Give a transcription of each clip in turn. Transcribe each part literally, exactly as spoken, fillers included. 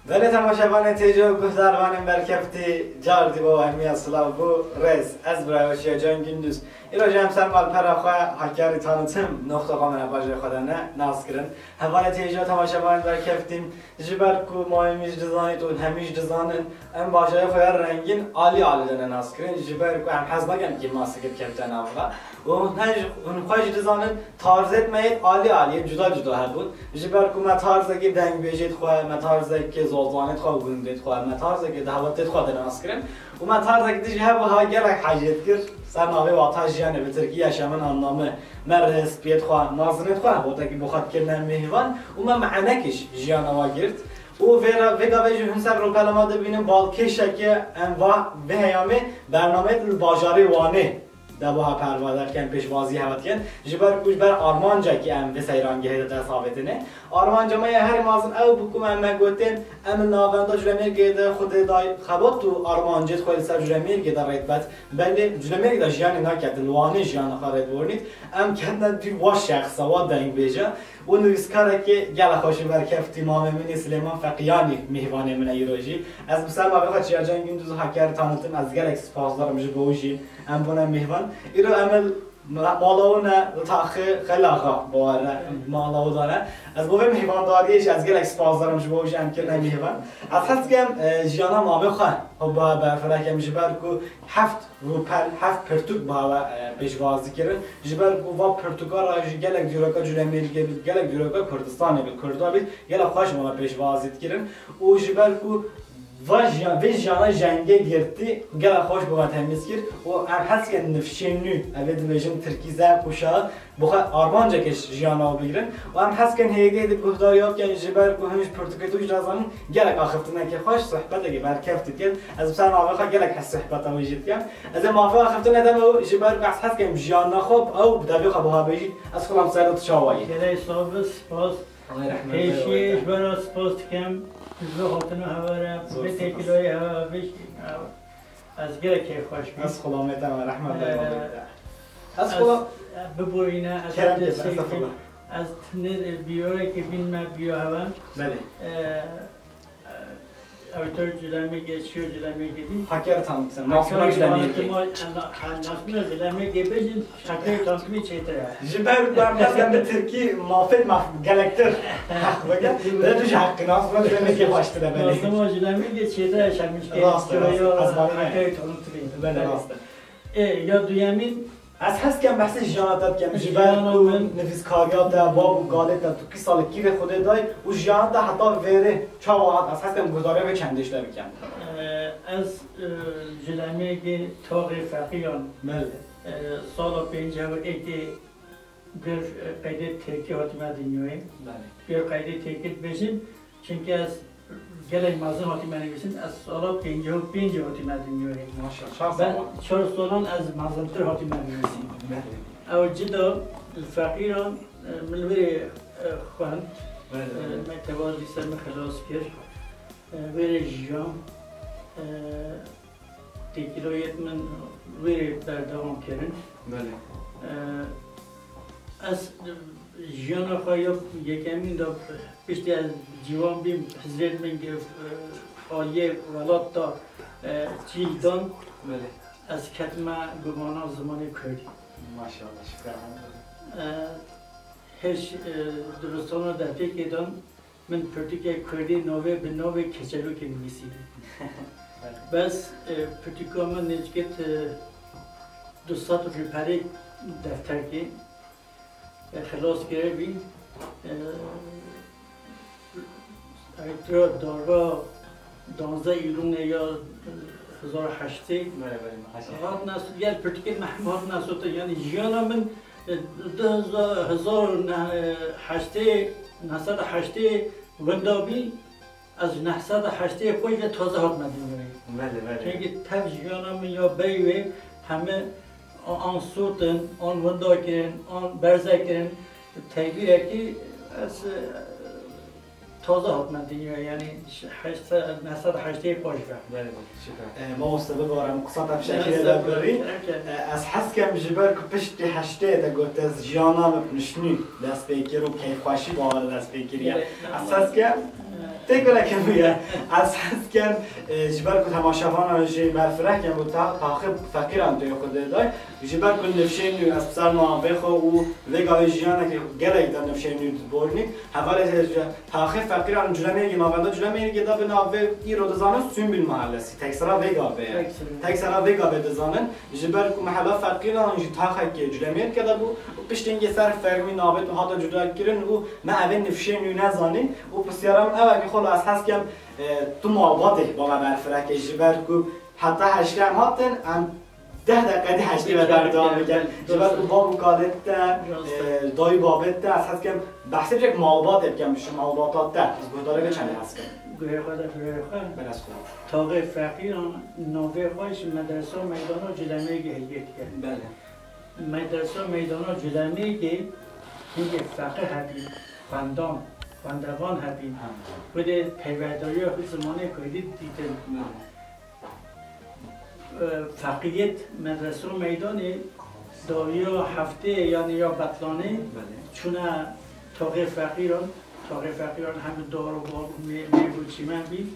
Belê temaşevanê têce û guhdarvanên berkeftî, car dî bo hemiya silav bû. Rêz, ez birayê we Şiya Can Gündüz. Îro jî em ser malpera xwe Hakkari Tanıtım nokta com re bajê xwe de ne nas kirin. Hevalê têce temaşevanên berkeftî, ji ber ku ma hemî jî dizanît û hemî jî dizanin, em bajarê xwe ya rengîn alî alî de ne nas kirin. Ji ber ku em hez nakin kî masikê bikevite nav xwe. Û hûn jî, hûn xwe jî dizanin, tarzêt me yêt alî alî yê, cuda cuda hebûn. Ji ber ku me tarzekê dengbêjêt xwe, me tarzekê zozanêt xwe û gundêt xwe, me tarzekê dehwetêt xwe de nas kirin. Û me tarzekê din jî hebû ha gelek hecêt kir. Ser navê wata jiyanê, bi tirkî yaşamın anlamı. Me rêspiyêt xwe, mazinêt xwe, botekî bo xwe dikirine mêvan û me me'enekê ji jiyana wa girt. Û vê re, vê gavê jî hûn ser rûpela me dibînin, balkêşeke em va vê heyamê bernameyê li bajarê Wanê de bo ha perwerde dikin, pêşwazî hewa dikin. Ji ber ku ji ber armancekî em vê seyrangehê de dest avêtine. Armanca me ya herî mezin ew bû ku me, me gotên, em li navenda Culemêrgê de Xwedê day xebat û armancêt xwe li ser Culemêrgê de rêt bet. Belê Culemêrgê de jiyanê naketin, li Wanê jiyana xwe rêt borînît. Em ketine dî wa şexsa, wa dengbêje û nivîskarekê gelek xweş û berkeftî, mamê min ê Silêman Feqiyanî mêvanê min e îro jî. Ez bi ser navê xwe Çiyacan Gündüz Hakkari Tanıtım, ez gelek spasdarim ji bo jî. Em bûne mêvan. Îro em li ma-, mala wan e, li taxê Xelaxa bawere mala wan e. Ez bo vê mêvandariyê jî ez gelek spasdarim ji bo jî em kirine mêvan. Ez hez dikim, e, jiyana mamê xwe, xwe ba berfireh kem ji ber ku heft rûpel, heft pirtûk bi hewe, e, pêşwazî kirin. Ji ber ku va pirtûka re jî gelek dîroka Culemêrgê bît, gelek dîroka Kurdistanê bît, Kurda bît, gelek xweş bi me pêşwazî dikirin. Û ji ber ku va jiyan, vê jiyana jengê girtî gelek xweş bi me temîz kir. Û em hez dikin nifşên nû, ev ê dibêjin tirkî zeb û şa, bi xwe armanceke ji jiyana we bigrin. Û em hez dikin hêdî hêdî guhdariya bikin, ji ber ku hûn ji pirtûkê tu jî nazanin, gelek axiftinekê xweş, sohbetekê berkeft dikin. Ez bi ser navê xwe gelek hez sohbeta wê jî dikim. Ez ê mafê axiftinê deme û ji ber ku ez hez dikim jiyana xwe ew bi devê xwe biha bêjît, ez xulam ser tu çawa yî. Gelek sax be, spas. Pêşî ji we re spas dikim, ji bo hatina hewa re, vê têkiliyê hewa, vê, ez gelek kêfxweş bûm. Ez xulamê te me, rehmet Ee, Berê. Ez ez, xulam- e, biborîne, ez Kerem destê ke, estağfurullah. Ez tinê, e, biyorekê bîn me biyo hewa. Belê. E, e, ew tor Culemêrgê, çiyo Culemêrgê dî. Hakkari Tanıtım, Hakkari Nasma Culemêrgê. Tanıtım, e, na-, e, Nasma Culemêrgê bêjin, Hakkari Tanıtımê çêtir e. Ji ber ku em hezin bi tirkî mafê me gelektir heq bike. Lê tu ji heqî nas bû, ji demekê xweştir e, belê. Nasma Culemêrgê çêtir e, şermîşkê. Rast e, rast e. Çiyo ez zanî me. Hakkari Tanıtımê. Belê, rast e. Ê, ya duyemîn. Ez hez dikim behsê jiyana te dikim. Ji ber ku nivîskariya te, bab û kalê te, tu kî salê kî vê Xwedê day û jiyana te heta vêrê çawa hat? Ez hez dikim guhdariya vê çendê ji te bikim. Ee, ez, e, Culemêrgê taxê Feqiyan. Belê. Ee, sala pêncî û êkê bir, e, qeydê tirkî hatime dinyayê. Belê. Bir qeydê tirkî dibêjin, çimkî ez gelek mezin hatime nivîsin, ez sala pêncî û pêncî hatime dinyayê. Maşallah, çar sal. Ben çar salan ez mezintir hatime nivîsin. Belê. Ew cida li Feqiran, e, min li wê, e, xwend. Belê, e, belê. Mekteba lîse min xilas kir. E, wê rê jiyan. E, Têkiliyêt min wê rê berdewam kirin. Belê. Ee, ez jiyana xwe ya yekemîn de piştî ez ciwan bîm, hizrêt min ge-, e, aliyê welat de, e, cîh dan. Belê. Ez ketime gumana zimanê kurdî. Maşallah, şikar. Ee, hêj, e, dibistana de pêkê dan. Min pirtûkek kurdî navê bi navê Keçelokê nivîsî. Bes, e, pirtûka min nêzîkê, e, du sed rûperê defterkê, e, xilas kiribî. E, ew tira darba danzdeh Îlûnê ya, e, hezar heştê. Belê, belê, me heşê. Hat nas-, gel pirtûkê me hemû hat nesotin. Yanî jiyana min, e, du hezar, hezar neh, e, heştê, neh sed heştê winda bî, ez ji neh sed heştê xwe jî taze hatime dinyayê. Belê, belê. Çimkî tev jiyana min ya berî wê heme an sotin, an winda kirin, an berze kirin, tevîrekî ez, e, taze hatime dinyayê, yanî heşt sed, neh sed heştê xwe jî. Belê, belê, şikar. E, mamoste, bibare, em qisa te bi şekilê de birî. E, ez hez dikim ji ber ku piştî heştê te got, ez jiyana min bi nişnî dest pê kir û keyfxweşî bi wan re dest pê kiriye. Belê. Ez hez dikim, Têkoleke bûye. Ez hez kem, e, ji ber ku temaşevanan jî berfireh kem û ta-, taxê feqîran tê xwe dê day. Ji ber ku nifşên nû ez bi ser navê xwe û vê gavê jiyanekê gelek de nifşên nû diborînî. Hevalê ji taxê feqîran Culemêrgê, navenda Culemêrgê de bi navê îro dizanin Sümbül Mahallesi. Tek sera vê gavê ye. Tek sera. Tek sera vê gavê dizanin. Ji ber ku mehela feqîran jî taxekê Culemêrgê de bû û piştî hingê ser fermî navê hate cuda kirin û me evê nifşên nû nezanî û pisyara min ew e ku xwela ez hez kem, e, tu malbatê ba me berfireh kê ji ber ku heta heştê em hatin, em deh deqe dî heştê ve berdewam bikin. Ji ber ku bab û kalê te, e, dayî babê te, ez hez kem behsê cek malbatê bikim, ji malbata te. Ez guhdarê vê çendê hez kim. Guhê xwe de, guhê xwe. Belê ez xwe. Taxê feqîran navê xwe ji Medresa Meydana Culemêrgê heyî dike. Belê. Medresa Meydana Culemêrgê hingê feqî hebî, xwendan, xwendevan hebî. Ha. Xwedê peywerdariya xwe zimanê kurdî dîtin. Belê. E, feqîyet Medresa Meydanê dawiya heftê, yanî ya betlanê, belê, çûne taxê feqîran, taxê feqîran hem dar û bar, mê-, mêv û çîmen bîn,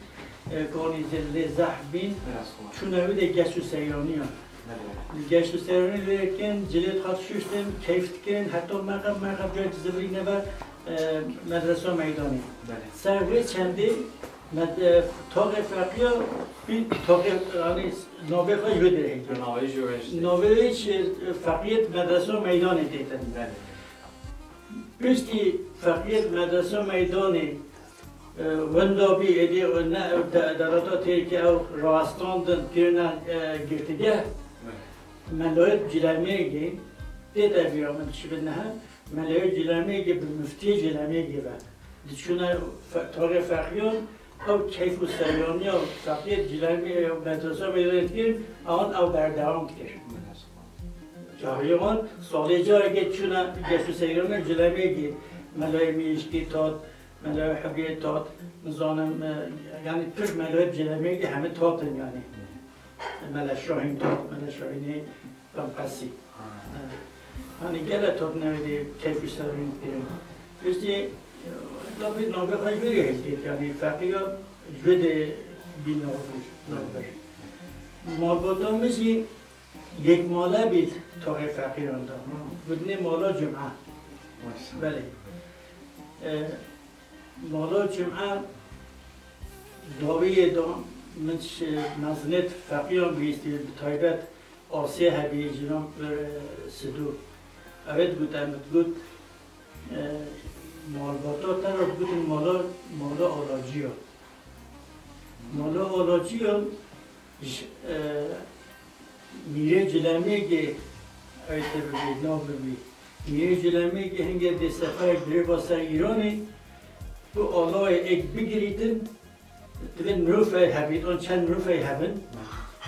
e, ganî zê lê zehf bîn, belê, çûne wê de geş û seyraniyan. Belê. Geş û seyranî lê dikin, cilêt xwe dişuştin, keyf dikin, heta meqeb, meqeb cayê zivirîne ve, e, Medresa Meydanê. Belê. Ser vê çendê med-, e, taxê feqîya bî taxê, yanî navê xwe ji wê derê heyî. Navê ji wê işte. Navê wê ji, e, feqîyet Medresa Meydanê têtin. Belê. Piştî feqîyet Medresa Meydanê, e, winda bî, êdî ne, de-, derata têrkê ew rawestandin, kirine, e, girtîgeh. Belê. Melayet Cilemêrgê tê de bîra min dişibin niha, Melayet Cilemêrgê bi miftiyê Cilemêrgê ve diçûne fe-, taxê feqîyan, ew keyf û seyraniya feqîyet Cilemê-, Medresa Meydanê dikir, an ew berdewam dikir. Carê wan salê carekê çûne geş û seyrana Cilemêrgê, Melayê Mîşkî tat, Melayê Hebriyê tat, nizanim, e, yanî pir melayê Cilemêrgê hemî tatin yanî. Mele Şahîn tat, Mele Şahînê Pemqesî. Ha. E, yanî gele tat newêdê keyf û seyrîn kirin. Piştî, e, tabî navê xwe jê heyî, yanî feqîya jê de bî navbir, navbir. Malbata min jî Yek mala bî taxê feqîran de. Gotinê mala Cuma. Maşallah. Belê. E, mala Cuma dawiyê de min şi-, mezinêt feqîran bihîstî, bi taybet Asiyê hebî, jinan, e, Sidû. Ew ê digot, em digot, e, malbata te re digotin mala, mala Alacî ya. Mala Alacî ya, Ji, e, Mîrê Cilemêgê, ey te bibî, nav bibî. Mîrê Cilemêgê hingê dê seferek dirêba ser Îranê, bi alayê êk bigirîtin, divê mirovey hebît, an çend mirovey hebin,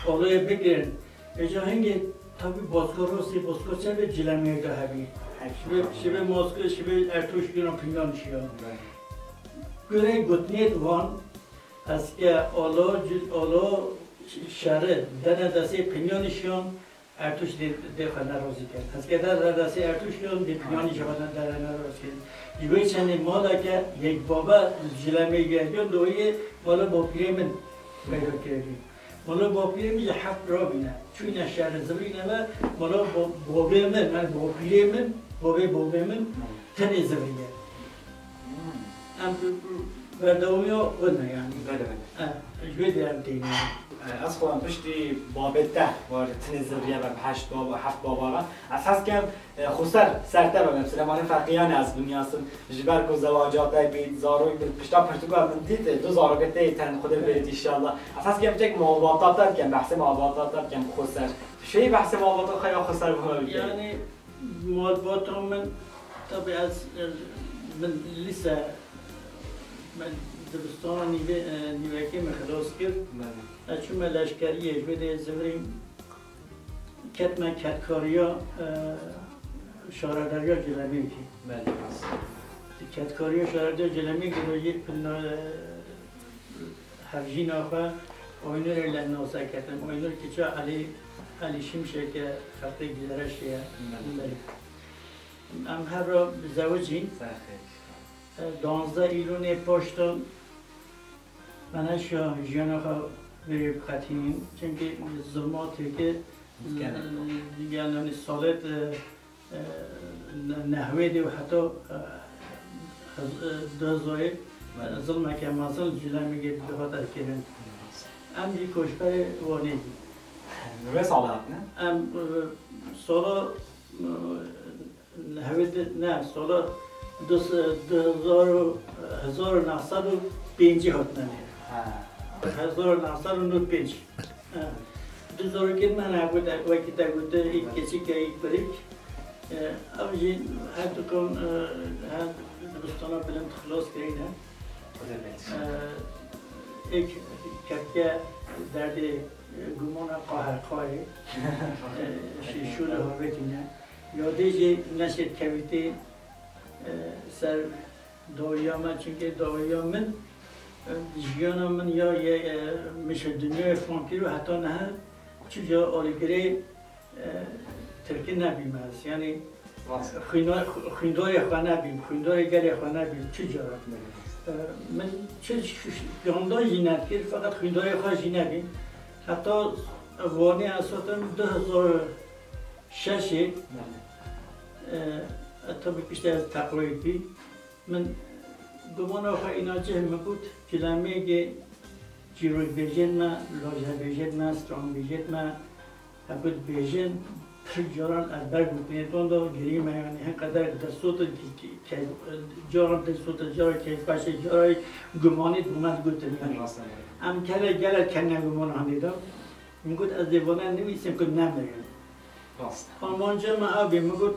alayê bigirin. Êca hingê tabî baskar rastî, baskar çevê Cilemêga hebî. Şibê, şibê maske, şibê ertoş giran pingan şiyan. Gurey gotinêt wan, Hezke alo, cil alo, şerî dene destê pinyanî şiyan, Ertuş dê, dê xwe nerazî kir. Hezke dene destê Ertuş şiyan, dê pinyanî ji xwe dene nerazî kir. Ji wê çendê maleke yek baba Cilemêgê, doyê mala bapîrê min peyda kiribî. Mala bapîrê min ji heft birabîne. Çûyne şerî zivirîne ve mala bo-, bobê min, yani bapîrê min, bobê bobê min tenê ziviriye. Em berdewamiya xwe ne yani. Belê, belê. E, ji wê de em têne. E, ez xwe em piştî babê te, var tinê zivriye ve bi heşt baba, heft baba re. Ez hez kem, e, xweser ser te be, me Silêmanê Feqiyanê ez binyasim. Ji ber ku zewaca te bît, zarok bît, pişta pirtûka min dît, e, du zarokê te yê ten Xwedê bêrît inşallah. Ez hez kem tek malbata te bikem, behsê malbata te bikem xweser. Tu şêyî behsê malbata xwe ya xweser bi xwe bikî? Yani, Malbata min, tabî ez, e, min lîse, min dibistana nîve-, e, nîvekê min xilas kir. Belê. Ez çûme leşkeriyê, ji wê de zivirîm ketme kedkariya, e, şaredariya Cilemêgê. Belê, rast. Di kedkariya şaredariya Cilemêgê de yê pina-, e, Hevjîna xwe Aynurê li nase ketim. Aynur kiça Elî, Elî Şimşek e, xelkê Gizereşê ye. Belê. Em hev re zewicîn. Saxê. E, duwazdeh Îlûnê paştan Meneşa jiyana xwe vê biqetînin. Çimkî zilma Tirkê, Gelek. e, gel, yanî salêt, e, e, ne-, nehwê de û heta, e, hez-, e, du hezarê, e, Belê. zilmeke mezin Cîlemêgê dihate kirin. Em jî koçberê Wanê bûn. Li vê salê hatine? Em, e, sala, e, Hevê di, ne, sala du se-, du hezar û, hezar û neh sed û pêncî hatine nê. Ha. Hezar û neh sed û nod û pênc. Ha. Du zarokên me hene, wekî te gote, îk keçik e, îk birîk. E, ev jî her dukan, e, her dibistana bilind xilas kirîne. E, êk kevke derdê, e, gumana qaherqayê. E, şî şûrê havêtîne. Ya dê jî neşêt kevîtê, e, ser dawiya me, çimkî dawiya min, e, jiyana min ya yê, e, min ji dinyayê fam kir û heta niha çi ca alîgirê, e, tirkî nebîme ez. Yanî Rast. xwîna-, xw-, xwîndarê xwe nebîm, xwîndarê gelê xwe nebîm, çi cara. E, min çi ş-, ş-, yandan jî nedikir, feqet xwîndarê xwe jî nebîm. Heta Wanê ez hatim du hezar û şeşê, Belê. e, e, tabi piştî ez teqloyî bî. Min gumana xwe îna cih min got, Cîlemêrgê çîrokbêjên me, lajebêjên me, stranbêjên me, heku dibêjin, pir caran ez ber gotinê ton de girîme, yanî hin qeder destsotin ki-, ki-, key-, caran destsotin, cara keyfxweşê, cara gumanî bo me digotin, yanî. Rast e. Em kele gele kene gumana hindê de. Min got, ez dê vana nivîsim ku nemirin. Rast. Armanca me ev bî, min got,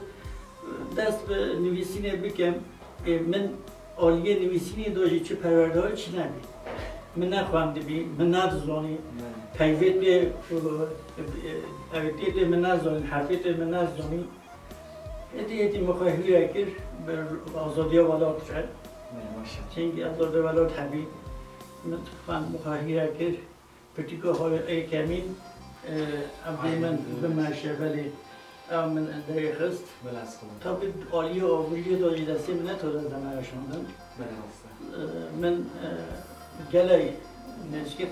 dest bi nivîsînê bikim. Ê, min aliyê nivîsînê de jî çi perwerdehayî çi nebî. Min nexwendibî, min nedizanî. Ne. Peyvê tê, e, e, evê tê tê min nezanî, herfê tê min nezanî. Êdî, êdî min xwe hîre kir, bi azadiya welat re. Ne, maşallah. Çimkî azadiya welat hebî, min xwend, min xwe hîre kir. Pirtûka xwe yê kemîn, e, em dê min bime şevelê, ew min derê xist. Belê, ez xwim. Tabî aliyê aboriyê de jî destê min ne tade dane weşandin. Belê, rast e. E, min, e, gelek nêzîkî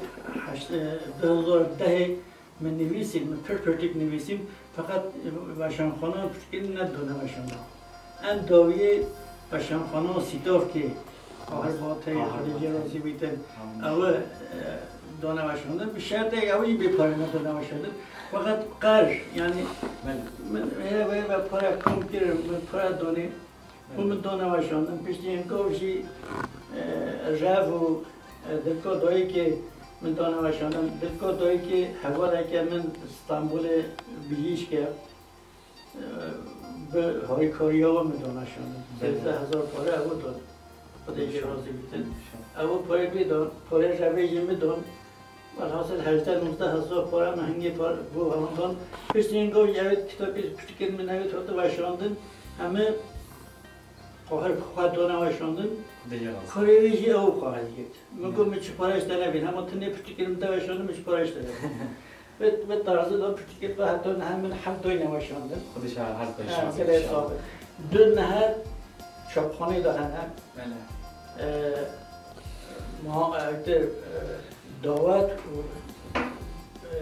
heşt, e, du hezar dehê min nivîsîn, min pir pirtûk nivîsîn. Feqet, e, weşanxanan pirtûkên min nedane weşandin. En dawiyê weşanxanan Sîtavkê, Qahir Bateyê, Qahir Xwedê jê Bateyê. razî bîtin. Amin. Ew, e, dane weşandin. Bi şertê ew jî bê parê nedane weşandin. Feqet qerz, yanî Belê. min hê wê ve pare kom kirin, min pare danê. Û Belê. min dane weşandin. Piştî hin gov jî, e, rev û, e, dilka dayikê min dane weşandin. Dilka dayikê hevaleke min Stenbolê bijîşk e. Bi harîkariya we min dane şandin. Belê. Sêzdeh hezar pare ew dan. Xwedê jê razî bitin. Ew parê wê dan, parê revê jê min dan. Welhasil hejdeh nozdeh hezar pare min hingê par-, bo hewan dan. Piştî hin gov ew kitabê pirtûkên min ew hate weşandin. Hemî Qahir xwe dane weşandin. Xwedê jê razî. Karê wê jî ew xwe hez girt. Min got, min çi pare ji te nebîn. Hema tu nê pirtûkên min te weşandin, min çi pare ji te nebîn. Vê, vê tarzê de pirtûkê xwe heta niha min heft doy neweşandin. Xwedê ji her xwe Ha, şansê gelek inşallah. Sax be. Du neher çapxanê de hene. Belê. E, ma-, e, te, e, dawet û, e,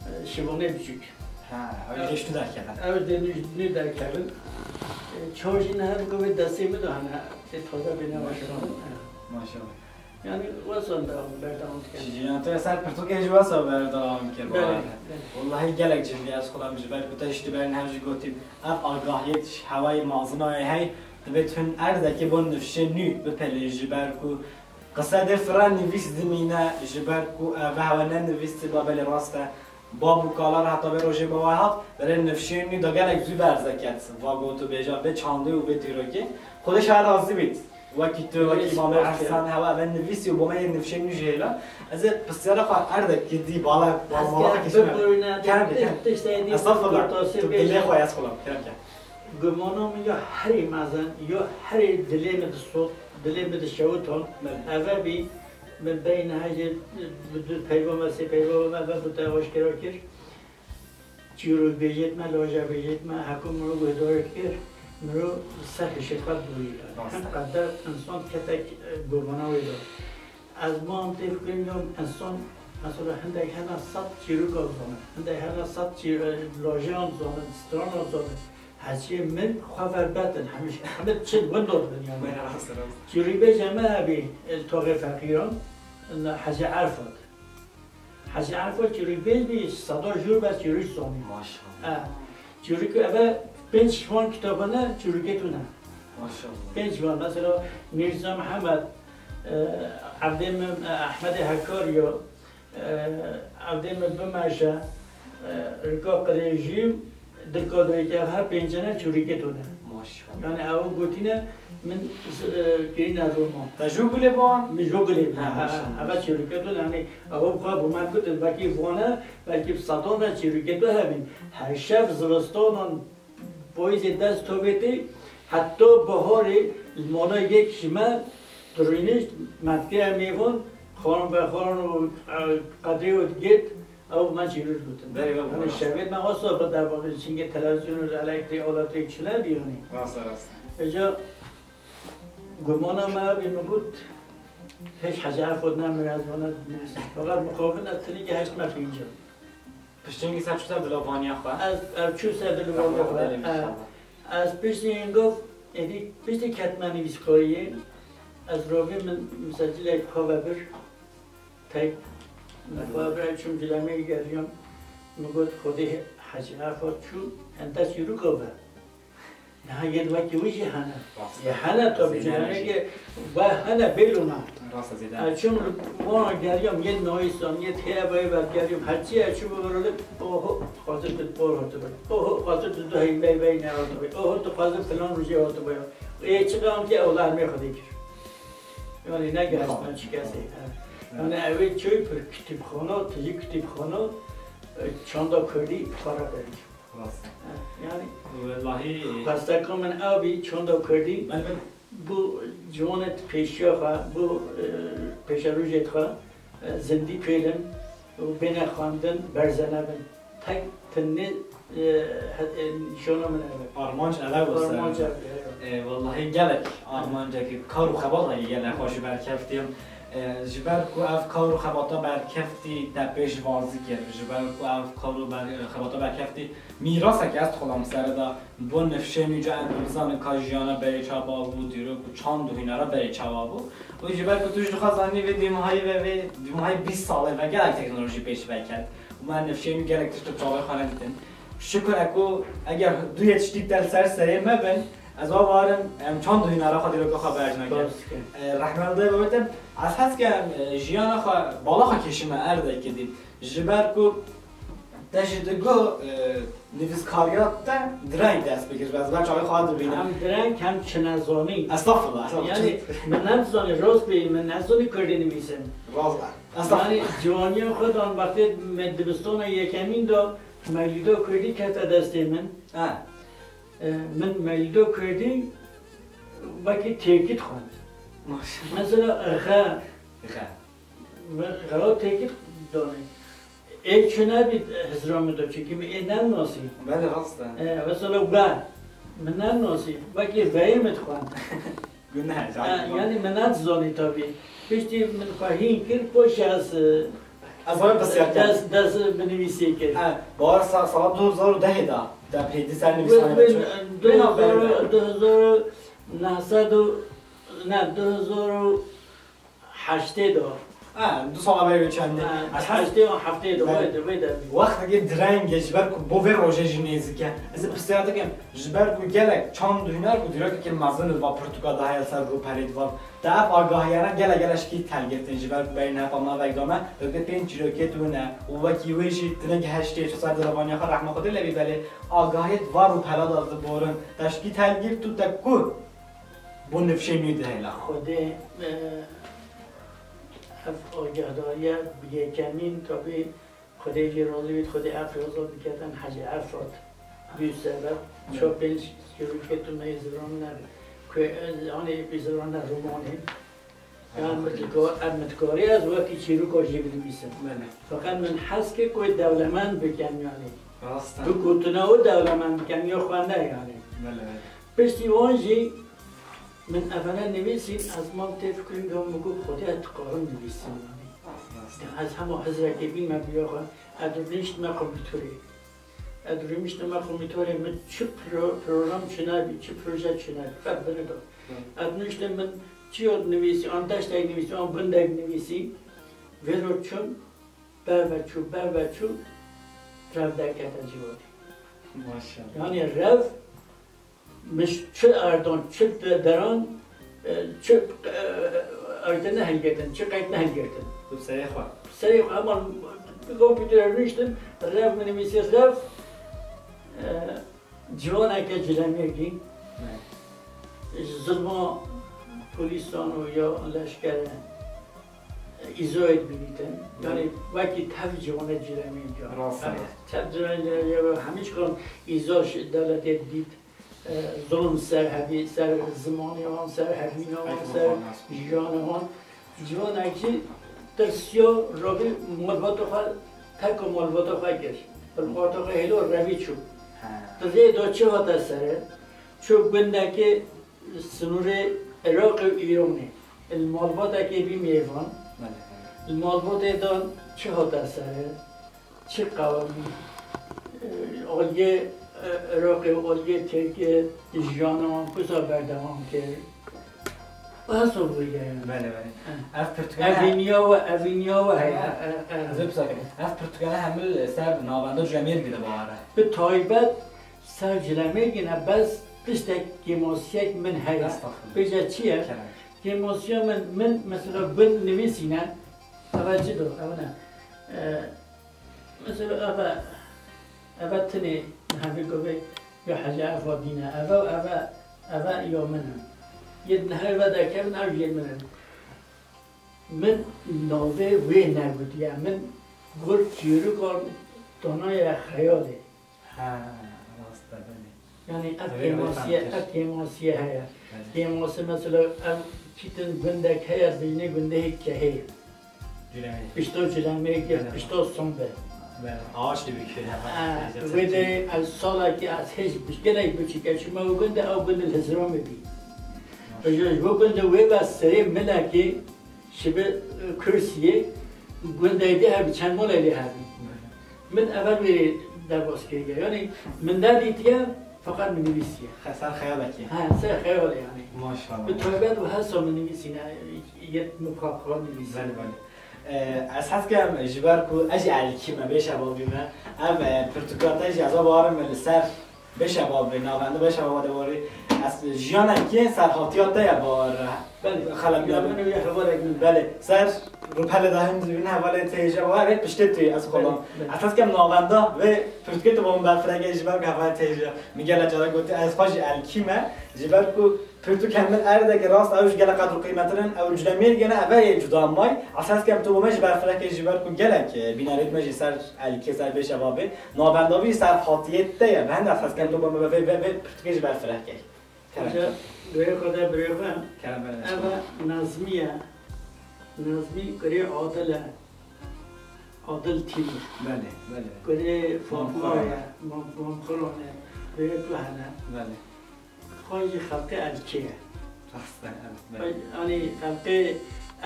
e, şivanê biçûk. Ha, ew jî ji tu derkevin. Ew jî nû derkevin. E, çar jî neher bi vê destê min de hene. Tê taze bê neweşandin. Maşallah. Maşallah. Yani wesa devam, berdewam dikin. Ji jiyan te ser pirtûkê jî wesa berdewam kir, Belê, bawer e. belê. Wellahî gelek cihbî ez xulam ji ber ku te ji tu berin hev jî gotî. Ev agahiyê ji hewayê mazina ye hey, divê tu hin erdekê bo nifşê nû bipelê ji ber ku qise dê fira nivîs dimîne ji ber ku ev hewe ne nivîs tiba belê rast e. Bab û kalar heta vê rojê bawer hat, belê nifşên nû da gelek zû berze ket. Va gotûbêja vê çandê û vê dîrokê. Xwedê ji we razî bît. Wekî tu, wekî Wekî Îmamê spas Ehsan, ke. hewa ve nivîsî û bo me yê nifşên nû jê hêla. Ez ê pisyara xwe erdek gidî bala, Ez bala ke kişme. bipirîne, Kerem ke, ti-, kerem. tiştê dî Estağfurullah. kurtasê Tu bêjî. dilê xwe ez xulam. Kerem ke. Gumana min ya herî mezin, ya herî dilê min disot, dilê min dişewitan, Belê. eve bî, min beyne hejê bi du peyva me, sê peyva me ve bi te aşkera kir. Çîrokbêjêt me, lajebêjêt me, heko mirov guhdarê dikir, mirov ser hişê xwe dûrî. Rast e. Hin qeder insan ketek, e, gumana wê de. Ez mam tê fikirin ya insan, mesela hindek hene sed çîroka zanin, hindek hene sed çî-, e, lajeyan zanin, stranan zanin. Heciyê min xwe verbetin, hemî, hemî çil windoz bin yani. Rast, rast. Çîrîbêj heme hebî, e, toxê feqîran, Hecî Erfat. Hecî Erfat çîrîbêj bî, seda jûr bes çîrîk zanî. Maşallah. E, çîrîk eve pênc van kitabane çîrîkê tune. Maşallah. Pênc van, mesela Mîrza Mihemed, e, Evdê min, e, Ehmedê Hekariyo, e, Evdê min Bimeşe, e, Rika Qirêjî, Dilka Dayke, her pêncene çûrîkê tune. Maşallah. Yani ew gotîne min, e, kirîne roman. Te jû gulê ban? Min jû gulê ban. Ha, ha, maşallah. Eve çûrîkê tune, yani ew xwe bo me gotin, belkî vane, belkî bi sedan re çûrîkê tu hebîn. Her şev zivistanan Poyzê dest tovêtê, heta baharê li mala yek ji me dirûnî metkeya mêvan, xanim vexanim û, e, qedrê û digêt, ew me çîrûk gotin. Berê ve Yani xwerast. Şevê me wesa bi derbavê, çingê televîzyon û elektrîk aletê çi nebî yani. Rast e, rast e. Eca gumana me bî min got, hiç Hecî Erfat nemire ez vana dinivîsim. Fakat muqavin ez tinî geheştime pêncan. Piştî hingî ser çû ser dilavaniya xwe? Ez, ez çû ser dilavaniya xwe. Rehma Xwedê lê, inşallah. Ez piştî hingov, êdî piştî ketme nivîskariyê, ez rovî min misecilek xwe vebir, tek min xwe vebir, çûm cilemê geriyam, min got, Xwedê Hecî Erfat çû, hente çîroka be. Niha yê wekî wî jî hene. Rast. Yê hene tabii, Zêde hene jî. Ve hene bêlûna. Rast e, zêde. Ez çûm li wana geriyam, yê nayîsan, yê têvayê ve geriyam. Her çi ez çûm vurulip, oho, xwazir tu bor hatibay. Oho, xwazir tu du heyvey vey ne hatibay. Oho, tu xwazir filan rojê hatibay. Ê çi qam ki ew lermê Xwedê kir. Yani ne gerçekten çi kesê. Yani ev çöy pir kütüphana, tijî kütüphana, e, çanda Kurdî para verir. Rast. Yani Wellahî. Xwesteka min ew bî, çanda Kurdî, Belê, belê. Bu ciwanê pêşiya xwe, bu, e, pêşerojê xwe, e, zindî pêlin û bêne xwendin, berze nebin. Tek tinê, e, he-, e, nîşana min ev e. Armanc ev e. Armanc ev e, evet. E, wellahî gelek armancekî kar û xebateke gelek xwe ji ber keftiye. E, ji ber ku ev kar û xebata berkeftî te pêşvazî kir, ji ber ku ev kar û ber-, xebata berkeftî mîraseke ez dixwazim serê de bo nifşê nû ca em bizanin ka jiyana berê çawa bû, dîrok û çand û hûnera berê çawa bû. Û ji ber ku tu jî dixwazanî vê dîmahî ve, vê dîmahî bîst salê ve gelek teknolojî pêş ve ket. Û me nifşê nû gelek tişt û çavê xwe nedîtin. Şikir e ku eger du yê tiştî te li ser serê me bin, ez wa warim, em çand û hûnera xwe, dîroka xwe berj nekin. Baş dikin. E, rehmel dê bibêtin, ez hez dikim, e, jiyana xwe, bala xwe kêşime erdekî dî. Ji ber ku te jî digo, e, nivîskariya te direng dest pê kir. Ez ber çavê xwe dibînim. Hem direng hem çinezanî. Estexfirullah, estexfirullah. Yani min nedizanî, rast bê, min nezanî Kurdî nivîsim. Rast e. Estexfirullah. Yani ciwaniya xwe dan wextê me dibistana yekemîn de Mewlûda Kurdî kete destê min. Ha. E, min Mewlûda Kurdî wekî têkî dixwend. Maşallah. Mesela xe. Xe. Min xewa têkî danê. Ê çi nebî hizra min de, çunkî min ê nenasî. Belê, rast e. E, mesela we, min nenasî. Wekî veyê min dixwend. Guneh, Ha, zaten. Yani min nedizanî tabî. Piştî min xwe hîn kir, paşê ez, e, Ez wan pisyar kem. Dest, dest binivîsê kir. Ha, bawer sa-, sala du hezar û dehê de, de pêdî ser Wê, nivîsane wê, çi? du hezar, du hezar û neh sed û, ne, du hezar û heştê de. Ha, du sala berê çendê. Ha, Ez hez heştê û heftê de, Belê. Wê de, wê de. Wextekê direng e, ji ber ku bo vê rojê jî nêzik e. Ez ê pisyar dikim, ji ber ku gelek çand û huner ku dîrokeke mezin li va pirtûka de heye li ser rûperê divan. Te ev agahiyane gelek gelek şikî telgirtin, ji ber ku berî nehefa me vek da me, dibê pênc çîrokê tune û wekî wê jî tine gihiştê, çû ser dilavaniya xwe, rehma Xwedê lê bî, belê agahiyê di va rûpela de diborin. Te şikî telgirt û te ku bo nifşê nû dihêla. Xwedê, e, ev agehdariye bi yekemîn tabî Xwedê jê razî bît, Xwedê ev rêza biketin Hecî Erfat. Bî sebeb, Evet. Ço pênc çîrokê tu me yê ziviran ne, ku, e, anê bi ziviran ne romanê. Yan Evet. min dikar, ev min dikarî ez wekî çîroka jê binivîsim. Belê. Feqet min hez kir ku dewlemend bikem yani. Rast e. Bi gotina û dewlemend bikem ya xwe ne yani. Belê, belê. Piştî wan jî Min evene nivîsîn, ez mam tê fikirin, got, min got, Xwedê, ez dikarim nivîsim, yanî. Ez hema hizrekê bîn me biya xwe, ez rûniştime kompîterê. Ez rûniştime kompîterê, min çi pro-, program çinebî, çi proje çinebî, qet bini da. Hı. Ez niştim, min çi yod nivîsî, an deştek nivîsî, an gundek nivîsî, vêro çûm, berve çû, berve çû, rev derkete civadê. Maşallah. Yanî rev, min çi erdan, çi de-, deran, e, çi, e, erdê nehilgirtin, çi qeyd nehilgirtin. Tu serê xwe. Serê xwe, heman kompîterê rûniştim, rev min nivîsî, rev, e, ciwaneke cilemêrgî, Ne. ji zilma polîsan û ya leşkerê îzoyê dibînîtin. Ne. Yanî wekî tev ciwanê cilemêrgî. Rast e. Tev ciwanê cilemêrgî hemî çiqan îzo ji dewletê dît. E, zulm ser hebî, ser zimanê wan, ser hebîna wan, ser jiyana wan. Ciwanek jî tirsiya, rabî malbata xwe, terka malbata xwe kir. Malbata xwe hêlo, revî çû. He. Di vê de çi hate serê? Çû gundekê sinûrê Iraqê û Îranê. Li malbatekê bî mêvan. Belê, belê. Li malbatê de çi hate serê? Çi qewimî, e, aliyê, e, Iraqê û aliyê Tirkiyê jiyana wan kusa berdewam kir? Wesa vurgere. Belê, belê. He. Ev pirtûkane Evîniya we, evîniya we heye. Tamam. E, e. Ez ê bisakim. Ev pirtûkane hemû li ser navenda Cemêrgê de bawar e. Bi taybet ser Cilemêrgê ne, bes tiştek kêmasiyek min heye. Estağfurullah. Bêje çi ye? Kerem. Kêmasiya min, min mesela gund nivîsîne, eve çi do, ev ne. E, Mesela eve, eve tinê hevî govê ya Hecî Efadî ne, eve û eve, eve ya min in. Yê di nehê ve derkevin, ev jê min in. Min navê wê negotiye, min got çîroka tanaye xeyalê. Ha, rast e, belê. Yanî ev Divê kêmasiye, ev kêmasiye heye. Belê. Kêmasiye mesela ev çîtin gundek heye, dibînê gundê kehê. Cilemê. Pişto Cilemê, Belê. Pişto Sombe. Belê. Ağaç gibi köy. Ha, Teyze wê de Tepçi. Ez salekî ez hêj bi-, gelek biçîke çûme û gundê, ew gundê li Hizramê bî. Maşallah. Ji, ji bo gundê wê ve serê milekê Şibi, e, Kursiyê, gundê dê hebî, çend malê lê hebî. Min evel wê derbas kiriye. Yanî min nedîtiye, feqet min nivîsiye. Xe-, ser xeyalekê. He, ser xeyalê yanî. Maşallah. Bi taybet û hesa min nivîsîne, yet mukaka nivîsîne. Belê, belê. E, ez hez kem ji ber ku ez jî elkî me, bê şebabî me. Ev, e, pirtûka te jî ez a barim li ser Bê şebabê, navenda bê şebaba de warî. Ez jiyanekî serhatiya te ye bawer. Belê. Xelet Ya nebe. Min û ya hevalek min. Belê. Ser rûpelê de hin dibîne hevalê te hêja bawer, piştê tu ez Belê, xwedan. belê. Esas kem navenda vê pirtûkê tu bo min berfireke ji ber ku hevalê te hêja. Min gelek cara gotî, ez xwe jî elkî me. Ji ber ku Pirtûkên min erdekî rast, ew ji gelek qedr û qîmetin in, ew Cilemêrgê ne, ev ê cuda may. Esas kem tu bo me ji berfireke ji ber ku gelek, e, bînerêt me jî ser elkê, ser bê şebabê. Navenda wî serhatiyê te ye, bi hende esas kem tu bo me vê, vê, vê pirtûkê ji berfireke. Kerem. Hoca, birê xwe de, birê xwe. Kerem, belê. Ev Nazmî ye. Nazmî kurê Adil e. Adil Tîmur. Belê, belê. Kurê Fatma Mamxoran. ye. Mam-, Mamxoran e. Birê tu hene. Belê. Xwe jî xelqê Elkê ye. Rast e, evet, belê. Xwe, yanî xelqê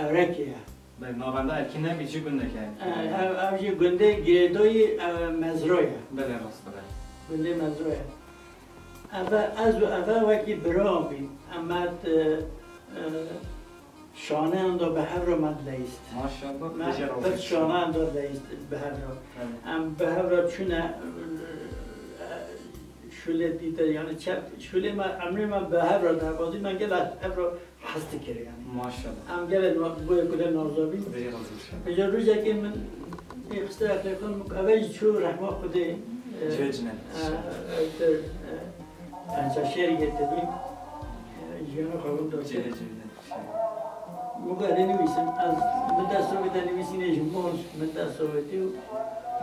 Ewrekê ye. Belê, navenda Elkî ne, jî gundek e. E, ev, ev jî gundê girêdayî, e, Mezra ye. Belê, rast e, belê. Gundê Mezra ye. Eve, ez û eve wekî bira bîn. Em met, e, e, şaneyan da bi hev re me dileyîst. Maşallah, Me pir şaneyan da dileyîst bi hev re. Evet. Em bi hev re çûne, e, şûlê dîte, yanî çep, şûlê me, emrê me bi hev re derbazî, me gelek hev re hez dikir, yanî. Maşallah. Em gelek na-, boyê kulê nazabî. Xwedê razî be. Ji rojekê min ê xiste eqê xwe, min eve jî çû rehma Xwedê, e, Cihê cine. e, e, e, pencaşêrî yê tevî, e, jiyana xwe min da. Cihê cine. Muka de nivîsim, ez min dest Sovyetê nivîsînê ji Mons, min dest Sovyetê û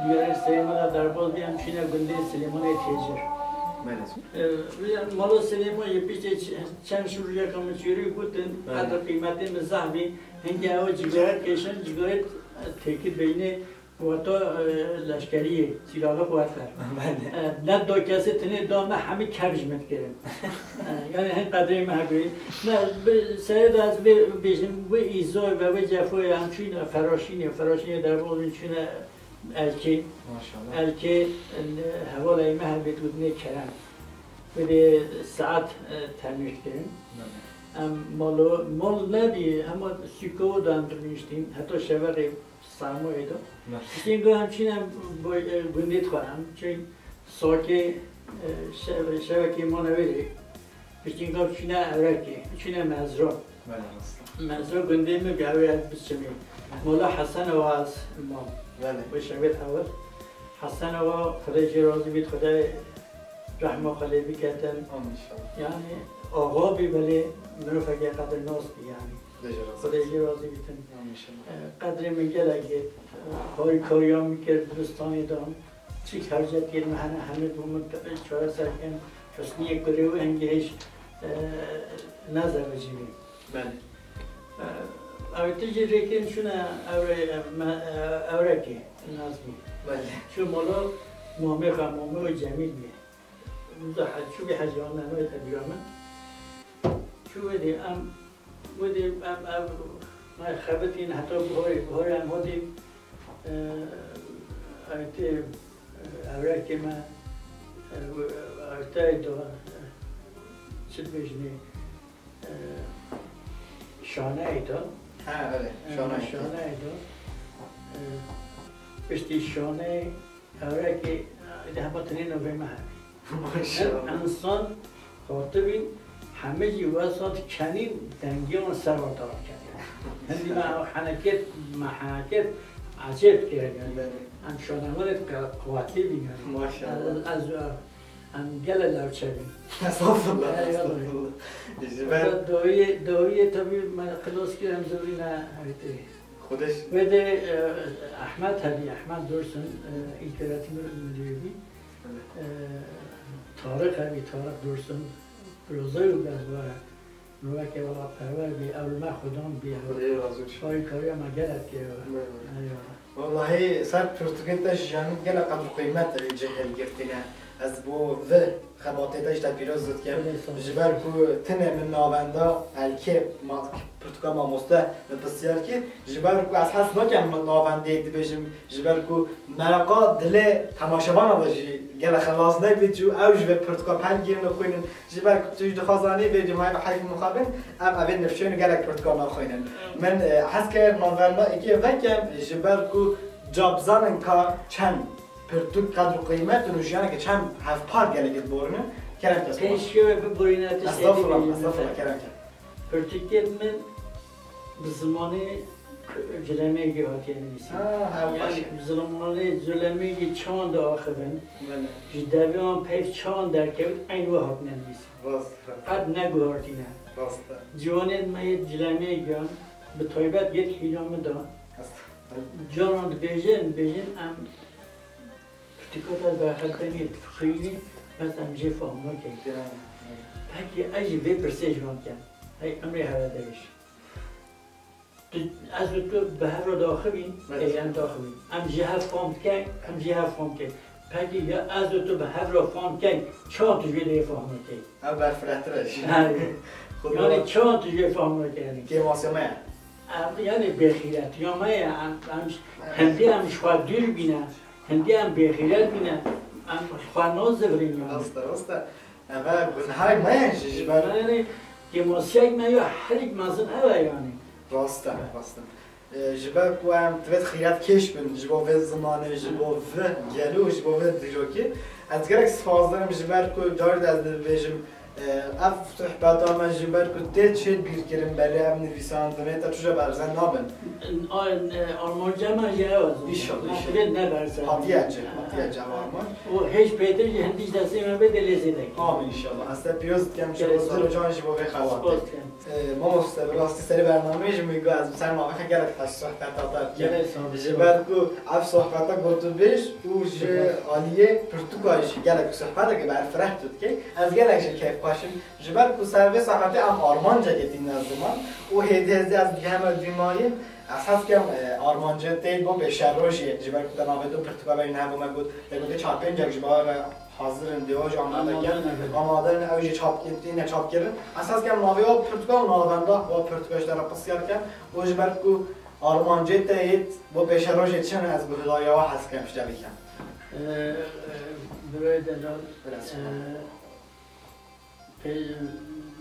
diyarê Silêmana derbas bî, em çûne gundê Silêmanê Têcir. Belê. E, mala Silêman yê piştê ç-, çend şû rojeka min çêrî gotin, Belê. qedr qîmetê min zehf bî, hingê ew cigare kêşin, cigare têkil beynê Weta, e, leşkeriyê, sîlaha quwet ver. Belê. E, ne do kesê tinê da me hemî kevj min dikirin. E, yani hin qedrê me hebî. Ne, bi serê de ez bê-, bêjim, wê îzoy ve wê cefoyê em çûne Feraşînê, Feraşînê derbozin çûne Elkê. Maşallah. Elkê, e, hevalê me hebê dûdinê Kerem. Wê de saet, e, temîr kirin. Belê. Em malo, mal nebî, hema sûko de em rûniştîn, heta şeverê Samoyê de. Belê. Piştî go em çîne bo-, e, gundê xwe em çîn Sakê, e, şev-, şevekê mane wê rê. Piştî go çîne Ewrekê, çîne Mezra. Belê, rast. Mezra gundê min bi ew ez biçimê. Mola Hesen Awa ez mam. Belê. Wê şevê ewil. Hesen Awa, Xwedê jê razî bît, Xwedê rehma xwe lê biketin. Amin inşallah. Yani, axa bî belê mirovekê qedirnas bî yani. Xwedê jê razî bî. Xwedê jê razî bîtin. Amin inşallah. E, qedrê min gelek yê, e, harîkariya min kir, diristanê dan. Çi hewcetiyên me hene, hemî bû min çareser kirin. Husniyê kurê wê hingê hêj, e, nezewicî bî. Belê. E, ew tu jî rêkên çûne ewrê, e, me, e, ewrekê Nazmî. Belê. Çû mala mamê xwe, mamê wê Cemîl bî. Wisa he-, çû bî hecî, an nanoyê te bîra min. Çû wê dê em, wê dê em, em, me xebitîn heta buharê, buharê em hatîn, e, ew tê, e, ewrekê me, e, ew tê da, e, çi dibêjinê, e, şaneyê da. Ha, belê, e, şaneyê. Şaneyê da. E, piştî şaneyê Ewrekê, êdî hema tinê navê me hebî. Maşallah. Her insan hatibîn, hemî jî wesa dikenîn, dengiyan ser wan tala diketîn. Hindî me ew henekêt, me henekêt ecêb dikir yani. Belê. Em şanevanê qe-, quwetlî bîn yani. Maşallah. Ez, ez, em gele lewçe bîn. Estağfurullah, estağfurullah. Ji ber dawiyê, dawiyê tabii me xilas kir, em zûrî ne, Xwedê. Wê de, e, Ehmed hebî, Ehmed Dursun, e, ilköğretim müdürü bî. Evet. E, Tarık hebî, Tarık Dursun, Rozoy û Bezware. Mirovekê wela perwer bî, ew li me xudan bî, ew. Xwedê razî olsun. Harîkariya me gelek kir. Evet, evet. Eyvallah. Wellahî ser pirtûkên te ji yanî gelek qedr û qîmet cih hilgirtîne. Ez bo vi xebatê te ji te pîroz dikim. Belê, sağ ol. Ji ber ku tine min navenda Elkê ma-, pirtûka mamoste min pisyar kir. Ji ber ku ez hez nakim min navendê dibêjim, ji ber ku mereqa dilê temaşevana de jî gelek xelas nebît û ew ji vê pirtûka pend girin û xwînin. Ji ber ku tu jî dixwazanî vê cumaya bi heyfê mixabin, em evê nifşên û gelek pirtûka naxwînin. Min, e, hez kir navenda êkê vekim, ji ber ku ca bizanin ka çend pirtûk qedr û qîmet û jiyaneke çend hevpar gelekê diborînin, kerem ke. Pêşkê we biborîne, tu Estağfurullah, estağfurullah, kerem ke. Pirtûkên min bi zimanê Cilemêgî hatiye nivîsîn. Ha, ha, yani baş e. Bi zimanê Cilemêgî çawan diaxivin, Belê. Ji devê wan peyv çawan derkevin, eyn we hatine nivîsîn. Rast, rast. Qet neguhartîne. Rast e. Ciwanên me yê Cilemêgiyan, bi taybet yê Hîlamê de, Rast. Caran dibêjin, dibêjin em pirtûka te berxeltenê dixwînî, bes em jê fehma kin. Pekî ez jî vê pirsê ji wan dikim. Hey emrê hewe derêj. Tu, ez û tu bi hev re daxivîn, Evet. Ê, em daxivîn. Em ji hev fam dikin, em ji hev fam dikin. Pekî ya ez û tu bi hev re fam dikin, çawan tu jê dê fam dikin? Ev berfirehtir e jî. Yani, Xudo yani çawan tu jê fam dikin? Kêmasiya me ye. Em, yani bêxîretiya me ye, em, em, hindî em ji xwe dûr bîne, hindî em bêxîret bîne, em xwe nazivirîn yani. Rast e, rast e. Eve gunehayê me ye jî, ji ber Yani, kêmasiyek me ya herîk mezin ew e yani. Rast e, rast e. E, ji ber ku em divêt xîretkêş bin, ji bo vê zimanê, ji bo vê gelo, ji bo vê dîrokê. Ez gelek sipasdikim, ji ber ku carî de ez dibêjim, e, ev sohbeta me ji ber ku tê çê bîrkirin, belê ev nivîsandinê te tuje berzen nabin. A, e, armanca me jî ew e zaten. Înşallah, înşallah. Divê ne berzen. Hatiye cih, hatiye cih ev armanc. Û hêj pêtir jî hindî ji destê me bê, dê lê zêde. Amin înşallah. Ez te pîroz dikim, ji bo ser û can, ji bo vê xebatê. Spas dikim. E, mamoste, bi rastî serê bernameyê jî min got, ez bi ser mavê xwe gelek xweş sohbeta te dikim. Gelek sağ ol. Ji ber ku ev sohbeta gotûbêj û ji Spas. Aliyê pirtûka jî gelek sohbeteke berfireh tu dikey, ez gelek jê keyfxweş im. Ji ber ku ser vê saetê em armancekê tîne ziman û hêdî hêdî ez digiheme dîmariyê, Ez hez dikim, e, armancê te bo pêşerojê, ji ber ku te navê du pirtûka berî niha bo me got, te gotê çar pêncek ji bar hazir in, dêwa jî amade dikin. Amade ne, evet. Amade ne, ew jî çap, tîne çapkirin. Ez hez dikim navê wa pirtûka û navenda wa pirtûka ji te re pirsiyar dikim. Û ji ber ku armancê te yê bo pêşerojê çi ne, ez guhdariya wa hez dikim ji te bikim. Ee, e, Birayê delal, Biraz e, Pey-,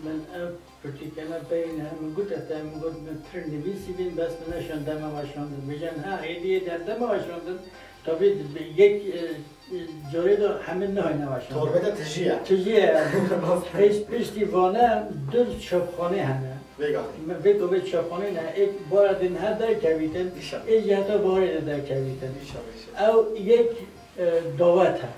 min ev pirtûkene peyî niha min got, ez te min got, min pir nivîsî bîn, bes min neşand, dema weşandin. Bêje niha êdî yê der dema weşandin, tabî yek, e, e, corê de hemî nehayne weşandin. Torbê de tijî ye. Tijî ye. Rast e. Pişt-, piştî vane du çapxane hene. Vêga. Me vê ku vê çapxane ne, êk bara din her derkevîtin, Înşallah. Ê jî heta barê de derkevîtin. Înşallah, înşallah. Ew yek, e, dawet e.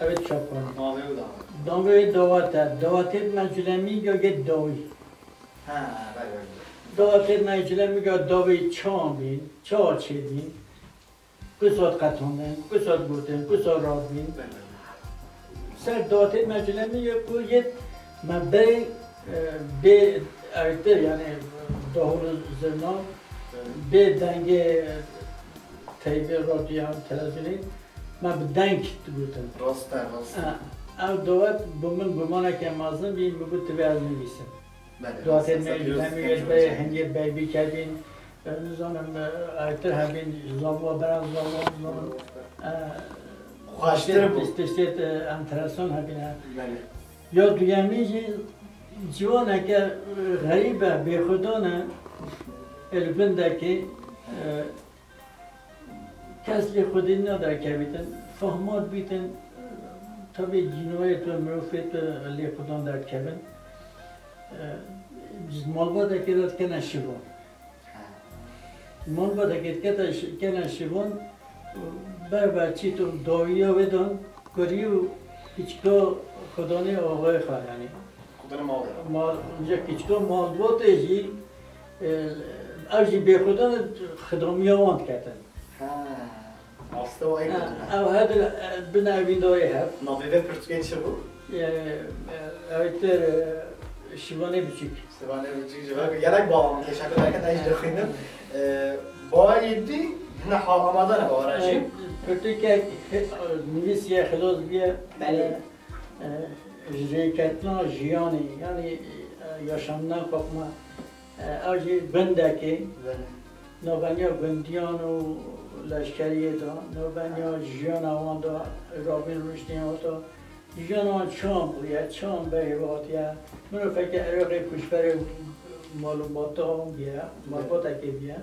Evet, çapkan. Navê û dawet. Navê dawet e. Dawetê me culemî ya yê dawî. Ha, belê, belê. Dawetê me culemî ya dawî çawa bîn, çawa çêbîn, ku sat qetandin, ku sat gotin, ku sat radbîn. Belê. Ser dawetê me culemî ya ku yê me bê, e, bê ertir, yani dahûr zirna, Evet. bê dengê, e, teybê, radyoyan, televizyonê, Me bi deng digotin. Rast e, rast e. Ha, ew dawet bo min gumaneke mezin bî, min got, divê ez nivîsim. Belê, Dawetê rast e. me Sen ji dîrok hemî dikî wê ji bê wê hingê bey bikevîn, e, nizanim, e, ertir hebîn, zava, bera zava, nizanim, e, Xweştir bû. tiştê, tiştê, e, enteresan hebîne. Belê. Ya duyemî jî ciwaneke, e, xerîb e, bêxudan e, li gundekê, e, Kes lê xwedî naderkevîtin, fahmat bîtin, tabî cînoyê tu, mirovê tu lê xwedan derdikevin. E, ji malbatekê de dikene şivan. Malbatekê dikete şi-, kene şivan, ber ber çît û dawiya wê dan, kurî û piçika xwedanê axayê xwe, yanî. Xwedana malê. Mal, ji piçika malbatê jî, e, ev jî bêxwedan xidamiya wan diketin. Ha, aslında o Ha, ew her du, e, bine evîndarê hev. Navê vê pirtûkê çi bû? E, e, ew tir, e, Şivanê Biçûk. Şivanê Biçûk ji ber gerek bağlam keşakı derken ez jî dixwînim. E, Bayê dî hine hal amade ne bawara jî. E, pirtûkek, e, nivîsiye xilas biye. Belê. E, ji rêketina jiyanê, yanî, e, yaşamdan kopma, e, ew jî gundekê, Belê. navbeniya gundiyan û leşkeriyê de, navbeniya jiyana wan de, Rabîn Ruşdî hata, jiyana wan çawan bûye, çawan berê hatiye, miroveke Iraqê koçberê mal û mata wan bûye, malbateke bûye.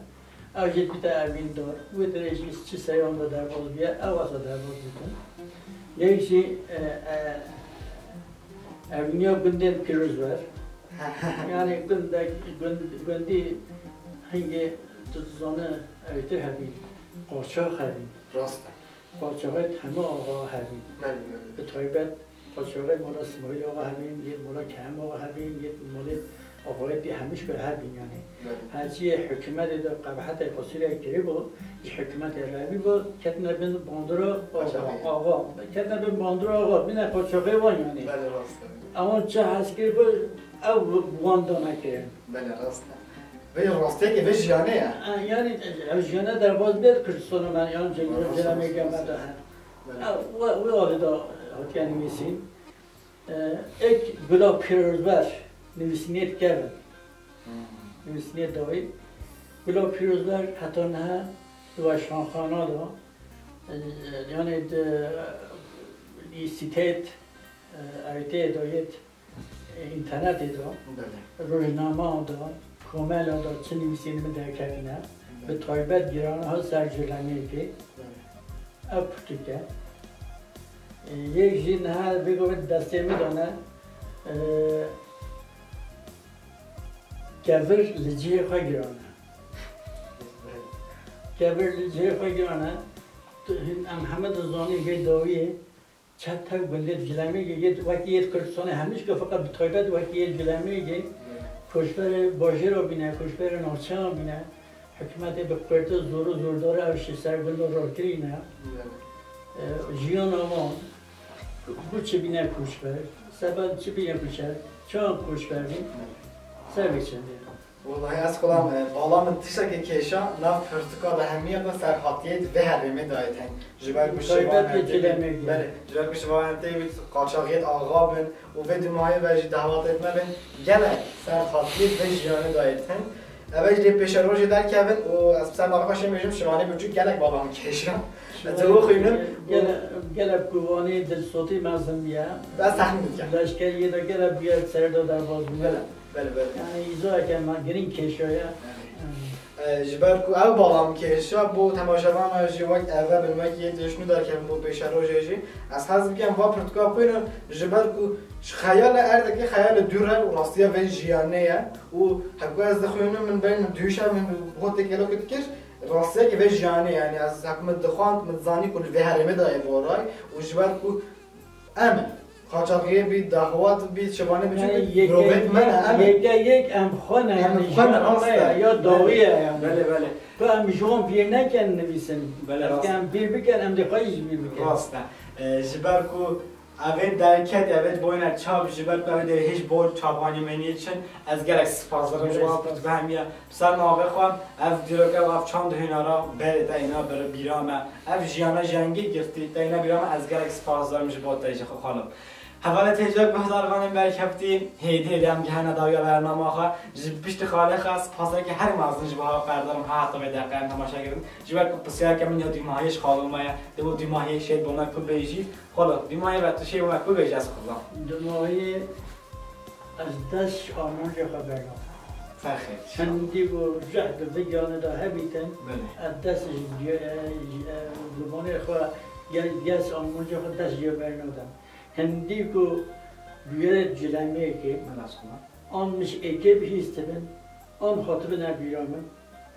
Ew jî dibite evîndar. Wê dirê jî çi seyan de derbas bûye, ew wesa derbas dikin. Yek jî, e, e, evîniya gundên pîrozber. Yanî gundek, gund-, gundî hingê tu dizane ew tê hebî, qoçax hebî. Rast e. Qoçaxê hemû axa hebî. Belê, belê. Bi taybet Qoçaxê mala Smaîl Axa hebîn, yê mala Kehem Axa hebîn, yê malê axayê dî hemû ji ber hebîn yanî. Belê. Herçî yê hikûmetê de qebahetê qusûrê kirî bû, ji hikûmetê revî bû, ketine bin bandora Axa, Qoçaxê. Axa. Ketine bin bandora Axa, bîne qoçaxê wan yanî. Belê, rast e. Ewan çi hez kirî bû, ew wan dane kirin. Belê, rast e. Vê rastiyeke vê jiyanê ye. Ha, yanî, ev jiyana derbas bê Kurdistana me, yan Rast e, Cemê rast e, Geme rast de e. he. Belê. Ew, we, wê alî de hatiye nivîsîn. E, êk Gula Pîrozber nivîsînê dikevin. Hmm. Nivîsînê dawî. Gula Pîrozber heta niha di weşanxana de, e, yanî di, e, sîteyê, e, ewteyê de yêt, e, înternetê de, Belê. rojnameyan de, komela de çi nivîsînê min derketine, Belê. bi taybet girana ha ser Colemêrgê. Belê. Ev pirtûk e. E, yek jî niha vê govê destê min de ne, e, kevir li cihê xwe girane. Kevir li cihê xwe girane. Tu, em heme dizanî vê dawiyê çet tev gundê di Colemêrgê yê, wekî yê Kurdistanê hemî jî, feqet bi taybet wekî yê Colemêrgê koçberê bajêra bîne, koçberê navçeyan bîne. Hikûmetê bi qurte zor û zordar ew ji ser gund û rol kirîne. E, jiyana wan, bo çi bîne koçber, sebeb çi bîne koçber, çawan koçber bîn, ser vê çendê. Welahi ez xulam, e, bala min tiştekê kêşa nav pirtûka de hemiya de serhatiyê di vê herêmê dayê teng. Ji ber ku Taybet şêwanetê ê bî, Çilemê bî. Belê, ji ber ku şêwanetê bî qaçaxiyê axa bin û vê dûmahiyê ve jî dehwatê me bin gelek serhatiyê vê jiyanê dayê teng. Ev jî lê pêşerojê derkevin û ez bi ser navê xwe şêm bêjim şêwanê biçûk gelek bala min kêşa. Ez ê wê xwînim. Gelek, gelek ku Wanê dilsotî mezin bûye. Ez texmîn dikim. Leşkeriyê de gelek bûye ser de derbas bûye. Belê. Belê, belê. Yani îzoyeke me girîng kêşoye. Belê. E, ji ber ku ew bala min kêşa bo temaşevana jî wek eve bin, wek yê têşnû derkevin bo pêşerojê jî. Ez hez bikim va pirtûka xwînin, ji ber ku ji xeyala erdekê xeyala dûr e û rastiya vê jiyanê ye. Û heko ez dixwînim min beyn min dûşe min bo têkelo dikir, rastiyeke vê jiyanê, yani ez heko min dixwand, min dizanî ku li vê herêmê de ye boray û ji ber ku Em in. Qaçaxiyê bî, dehwat bî, şevanê bî, çünkü mirovêt me ne, em in. Yeke yek em xwe ne, em xwe ne, rast e. Ya dawî ye yani. Belê, belê. Ku em ji wan bîr nekin nivîsin. Belê, rast. Em bîr bikin, em dê xwe jî bîr bikin. Rast e. E, ji ber ku evê derket, evê boyne çap, ji ber ku evê dê hêj bol çapanî menî çin, ez gelek spas dikim ji wan pirtûka hemiya. Ser navê xwe, ev dîroke û ev çand hunera berê te îna bir bîra me. Ev jiyana jengî girtî te îna bîra me, ez gelek spas dikim ji bo te jî xwe xalim. Hevalê têcek guhdarvanên berkeftî, hêdî hêdî em gihene dawiya bernama xwe. Ji piştî xalê xwe ez spaseke herî mezin ji bo hewa perdarim ha heta vê deqe em temaşe kirin. Ji ber ku pisyareke min ya dîmahiyê ji xalo me ye. Di bo dîmahiyê şêt bo me ku bêjî. Xalo, dîmahiyê ve tu şêt bo me ku bêjî ez xwe xizam. Dîmahiyê Ez dest ji armancê xwe bernadim. Ferqê. Hindî ku jehd di vê giyanê de hebîtin, Belê. ez dest ji, ji, ji, ji armancê xwe, ge-, dest armancê xwe dest jê bernadim. Hindî ku bûyerê cilemêkê, Belê, ez xwe. an min ji êkê bihîstibin, an hatibin ev bîra min.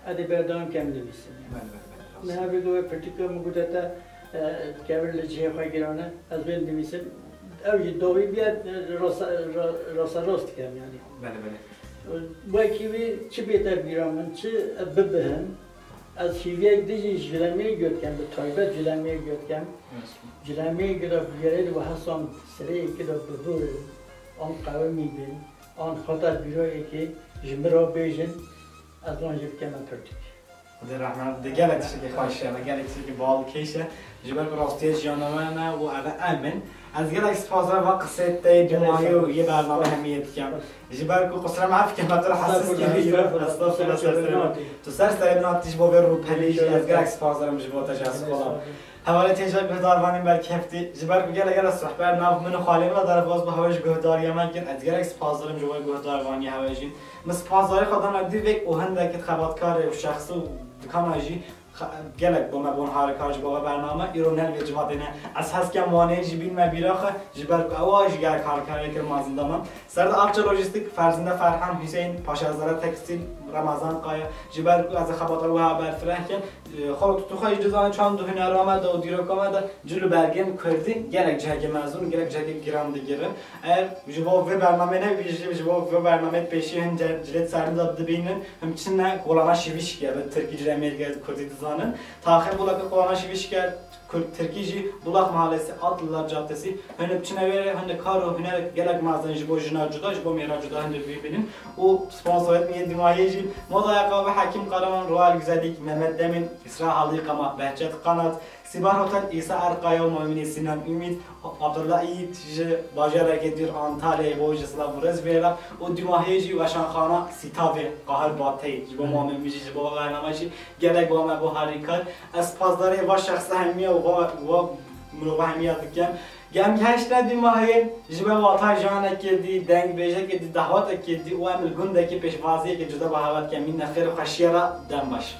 Ez ê berdewam kem nivîsim. Belê, belê, belê, rast. Niha vê ku wê pirtûka min gote te, e, kevir li cihê xwe giran e, ez wê nivîsim. Ew jî dawî bûye, e, rasa-, ra-, rasterast dikem yani. Belê, belê. Wekî wî çi bête bîra min, çi bibihim, ez hîviyek dijî cilemê gotkem, bi taybet cilemê gotkem. Rast. Cilemê gida bûyerê di wehesam sirê yekê de bibûrin, an qewimî bin, an hata bîroyekê ji min re bêjin. Ez wan jî bikeme pirtûk. Xwedê rehmet, di gelek tiştekî xweş e, gelek tiştekî bal kêş e. Ji ber ku rastiya jiyana me ne û eve em in. Ez gelek spas re va qisê te yê dîmahiyê û yê bername hemiyê dikem. Ji ber ku qusira me efke me tu re hesis kiriye. Estağfurullah, estağfurullah, estağfurullah. Tu ser serê min hatî ji bo vê rûpelê jî ez gelek spas dikim ji bo te jî ez kola. Hevalê têja guhdarvanên berkeftî, ji ber ku gelek gelek sohbet nav min û xalê min re derbas bû, hewe ji guhdariya me kir, ez gelek spas dikim ji bo guhdarvaniya hewe jî. Min spasdarî xwe dana dîvek û hindek xebatkarê û şexsî û dikana jî xe-, gelek bo me bon harikar ji bo ve bername, îro ne li vê civatê ne. Ez hez kem Wanê jî bînme bîra xwe, ji ber ku ewa jî gelek harikar kir mazinda me. Serdar Akça Lojistik, Ferzinde Ferhan, Hüseyin, Paşazade Tekstîl, Ramazan Kaya, ji ber ku ez ê xebata wiha berfireh kim, e, xwe tu, tu xwe jî dizanî çand û hunera me de û dîroka me de cil û bergên kurdî gelek cihekê mezin û gelek cihekê giran digirin. Eger ji bo vê bernameyê ne, jî ji bo vê bernameyê pêşî hin ce-, cilêt serî de dibînin, him çine kolana şivîşkê, bi tirkî cile mêrge kurdî dizanin. Taxê bulakê kolana şivîşkê Kurd Tirkî jî Bulak Mahallesi, Atlılar Caddesi, hûn biçine wê re, hûn de kar û hunerek gelek mezin ji bo jina cuda, ji bo mêra cuda hûn dê bibînin. Û sponsoriyet miyê dîmahiyê jî Moda Ayakkabı Hakim Karaman, Royal Güzellik, Mehmet Demin, Isra Halı Yıkama, Behçet Kanat, Sibar Hotel, İsa Erkaya û Momînê Sinan Ümit, Abdullah Yiğit ji bajarekê dûr Antalyayê bo ji silav û rêz vêra û dîmahiyê jî Weşanxana Sîtavê Qahir Batey ji bo mamê min jî ji bo bername jî Gelek bo me bo harîkar. Ez spasdarê va şexsa hemiya û va, va mirova hemiya dikim. Gem geheştine dîmahiyê ji me wata janekê dî, dengbêjekê dî, dehwatekê dî û em li gundekê pêşvaziyekê cuda bi hewa dikin. Mîna xêr û xweşiya re dem baş.